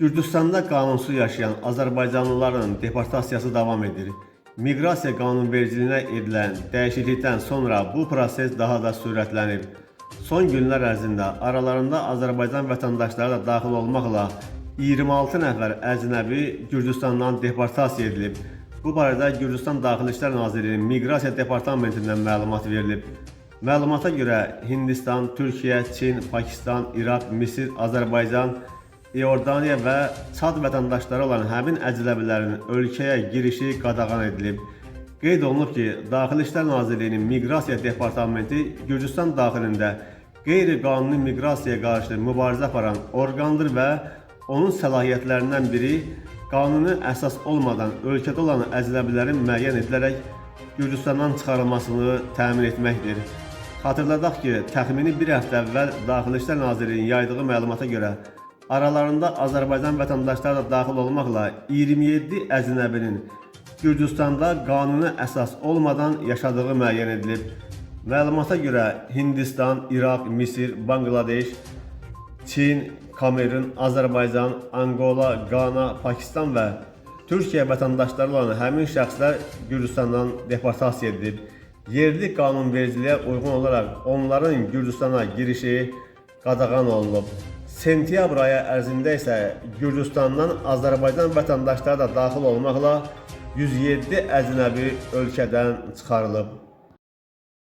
Gürcüstanda qanunsuz yaşayan azərbaycanlıların deportasiyası davam edir. Miqrasiya qanunvericiliyinə edilən dəyişiklikdən sonra bu proses daha da sürətlənib. Son günlər ərzində aralarında Azərbaycan vətəndaşları da daxil olmaqla 26 nəfər əcnəbi Gürcüstandan deportasiya edilib. Bu barədə Gürcüstan Daxili İşlər Nazirliyinin Miqrasiya Departamentindən məlumat verilib. Məlumata görə Hindistan, Türkiyə, Çin, Pakistan, İraq, Misir, Azərbaycan, İordaniya və Çad vətəndaşları olan həmin əcnəbilərin ölkəyə girişi qadağan edilib. Qeyd olunub ki, Daxili İşlər Nazirliyinin Miqrasiya Departamenti Gürcüstan daxilində qeyri-qanuni miqrasiyaya qarşı mübarizə aparan orqandır və onun səlahiyyətlərindən biri qanuni əsas olmadan ölkədə olan əcnəbilərin müəyyən edilərək Gürcüstandan çıxarılmasını təmin etməkdir. Xatırladaq ki, təxmini bir həftə əvvəl Daxili İşlər Nazirliyinin yaydığı məlumata görə aralarında Azərbaycan vətəndaşları da daxil olmaqla 27 əcnəbinin Gürcüstanda qanuni əsas olmadan yaşadığı müəyyən edilib. Məlumata görə Hindistan, İraq, Misir, Banqladeş, Çin, Kamerun, Azərbaycan, Angola, Qana, Pakistan və Türkiyə vətəndaşları olan həmin şəxslər Gürcüstandan deportasiya edilib. Yerli qanunvericiliyə uyğun olaraq onların Gürcüstana girişi qadağan olunub. Sentyabr ayı ərzində isə Gürcüstandan Azərbaycan vətəndaşları da daxil olmaqla 107 əcnəbi ölkədən çıxarılıb.